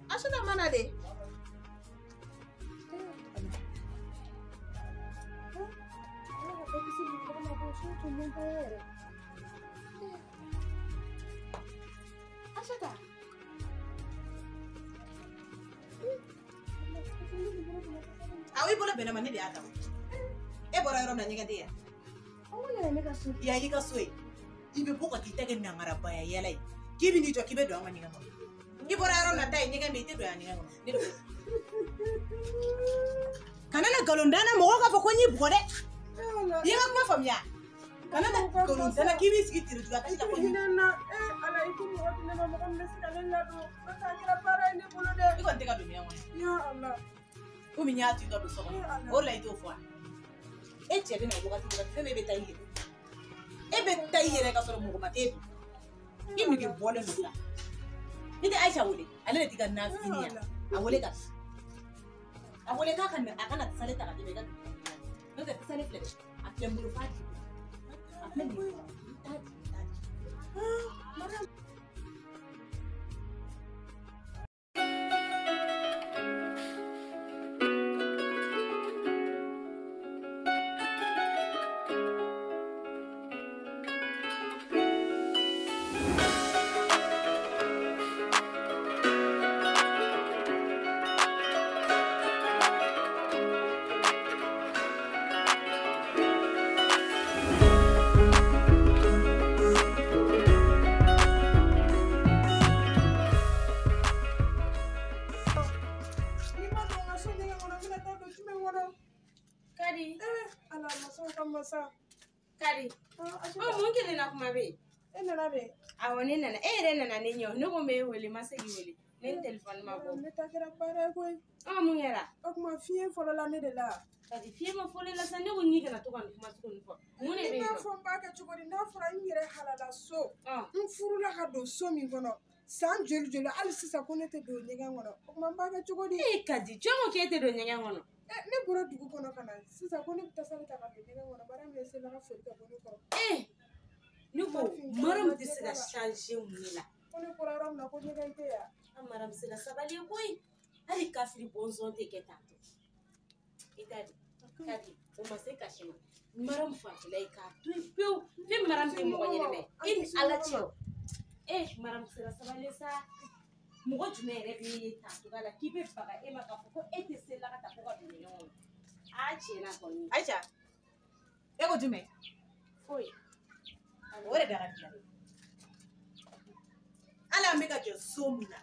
Aisata mana de. Aisata. Aw i bolo bɛnna ma ne de y'a ta. E bɔra yɔrɔ min na ɲɛgɛn tɛ yan. Ya i ka so ye. I bɛ bɔ ka t'i ta kɛ nangarabaya yala ye. K'i bɛ n'i jɔ k'i bɛ don an ka ɲɛgɛn kɔnɔ. I bɔra yɔrɔ min na taa yen ɲɛgɛn bɛ yen i tɛ don yan ɲɛgɛn kɔnɔ. Ne de ko. Kana na nkalon da n na mɔgɔw k'a fɔ ko n y'i bugɔ dɛ. I ye n ka kuma faamuya. Kana na nkalon da n na k'i b'i sigi terejuguya kasi la ko n y'i. Ala i ko mɔgɔ di ne ma mɔgɔ min bɛ se ka ne ladon. N'o tɛ a kɛra baara ye ne bolo dɛ. I kɔni tɛ ka don ɲɛgɛn kɔnɔ. Ya Ala. Komi n y'a to i ka don so kɔnɔ. O de la i t'o fɔ wa? E cɛ bɛ na wagati wagati fɛn bɛɛ bɛ taa i yɛrɛ. E bɛ taa i yɛrɛ ka sɔrɔ mɔgɔ ma t'e dun. I nege bɔlen don sa. N'i tɛ Aisha wele, ale de t'i ka nafini yan. A wele ka a wele k'a ka na a kana sale ta ka d'i ma i ka don. N'o tɛ sale filɛ dɛ, a filɛ n bolo f'a di. A filɛ nin ye. T'a di, t'a di. Kadi. Ala masaw ka masa. Kadi. Ɔ mun kelen na kuma bɛ yen? E nana de? Awɔ ne nana. E yɛrɛ nana ne ɲɛ o. Ne ko n bɛ e wele n ma se k'i wele. Ne ni telefɔni ma bɔ. Ne ta kɛra baara ye koyi. Ɔ mun kɛra? O tuma fiɲɛ fɔlɔla ne de la. Kadi fiɲɛ ma fɔlɔ la sa ne ko n'i kana to ka nin kuma sugu ninnu fɔ. Mun de bɛ yen? I n'a fɔ n b'a kɛ cogo di n'a fɔra n yɛrɛ halala so. N furula ka don so min kɔnɔ. San joli joli hali sisan ko ne tɛ don ɲɛgɛn kɔnɔ. O tuma n b'a kɛ cogo di? E Kadi jɔn ko k'e tɛ don ɲɛgɛn kɔnɔ? Ne bɔra dugu kɔnɔ ka na sisan ko ne bɛ tasuma ta ka don ɲɛgɛn kɔnɔ baara min sela ka foli ka bɔ ne kɔrɔ. Ne ko Mariam tɛ se ka changer mun de la? Ko ne bɔra yɔrɔ min na ko ɲɛgɛn tɛ yan. An Mariam sera sabali ye koyi. Hali kafiri bɔnsɔn tɛ kɛ tan tɔ. I t'a di Kadi o ma se kasi ma. Mariam fanfɛla ye k'a to yen pewu. Fɛn Mariam tɛ mɔgɔ ɲɛnɛmɛ ye. E ni Ala cɛ o. Mariam sera sabali sa. Mɔgɔ jumɛn yɛrɛ bɛ ye tan cogoya la k'i bɛ baga e ma k'a fɔ ko e tɛ se la ka taa ko ka don ɲɛgɛn kɔnɔ. Aa tiɲɛ na kɔni. Aisha, e ko jumɛn? Foyi. O de da ka di la. Hali an bɛ ka jɔ so min na,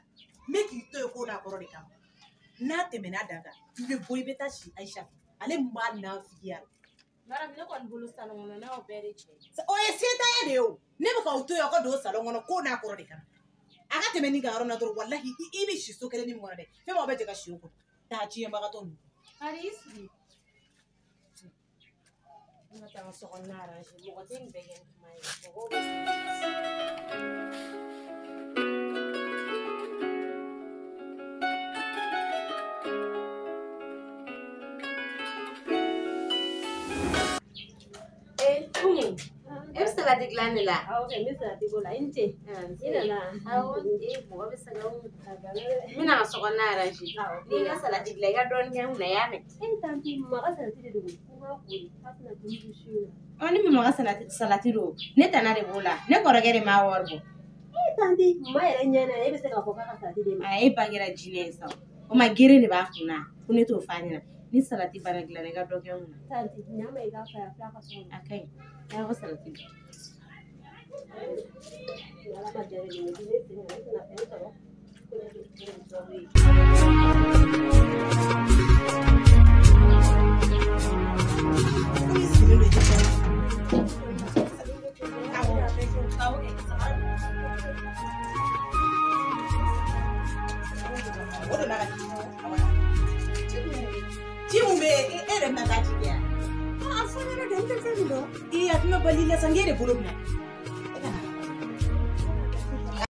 n bɛ k'i to yen ko n'a kɔrɔ de kama. N'a tɛmɛna dan kan, i bɛ bɔ i bɛ taa si Aisha fɛ. Ale min b'a nafigiya la. Mariam ne kɔni bolo salon kɔnɔ n'aw bɛɛ de cɛ. O ye setanya de ye o. Ne bɛ k'aw to yen aw ka don salon kɔnɔ ko n'a kɔrɔ de kama. A ka tɛmɛ nin kan yɔrɔ min na dɔrɔn walahi i bɛ si so kelen min kɔnɔ dɛ fɛn b'aw bɛ jɛ ka si o kɔnɔ. Taa tiɲɛbagatɔ ninnu. Kadi i sigi. N ka taa n ka so kɔnɔna arranger mɔgɔ tɛ nin bɛɛ kɛ ni kuma ye. Mɔgɔw bɛ Umu, e bɛ salati dilan de la? Awɔ kɛ n bɛ salati ko la. I ni ce. I nana? Awɔ mɔgɔ bɛ sɛgɛn o. N bɛna n ka so kɔnɔna arranger. N'i ka salati dilan i ka dɔɔnin kɛ n kunna i y'a mɛn. E tanti Mama ka salati de don. Ko n k'a ko de k'a tɛna dumuni dun su in na. Ɔ ni Mama ka salati don ne tana de b'o la. Ne kɔrɔkɛ de m'a wari bɔ. E tanti Mama yɛrɛ ɲɛ na e bɛ se k'a fɔ k'a ka salati d'e ma. E ba kɛra jinɛ ye sa. O ma gere de b'a kun na ko ne t'o f'a ɲɛna. Ni salati banna dilan i ka dɔ kɛ n kunna. Tanti ɲa ma i k'a fɔ a ye a filɛ a ka so kɔnɔ. A ka ɲi. A ka salati dun. Ala ma diya ne ye, ne sen na ne tɛna fɛn sɔrɔ. Ko ne bɛ kɛ nin sababu ye. Komi sigilen don i tɛ fɛn. Awɔ. Awɔ kɛ. O de la ka di. Ci mun bɛ yen e yɛrɛ bɛna taa ci kɛ yan? A fɔ n ɲɛna de n tɛ fɛn min dɔn. Ee a tɛna bali la sa n k'e de bolo bɛna.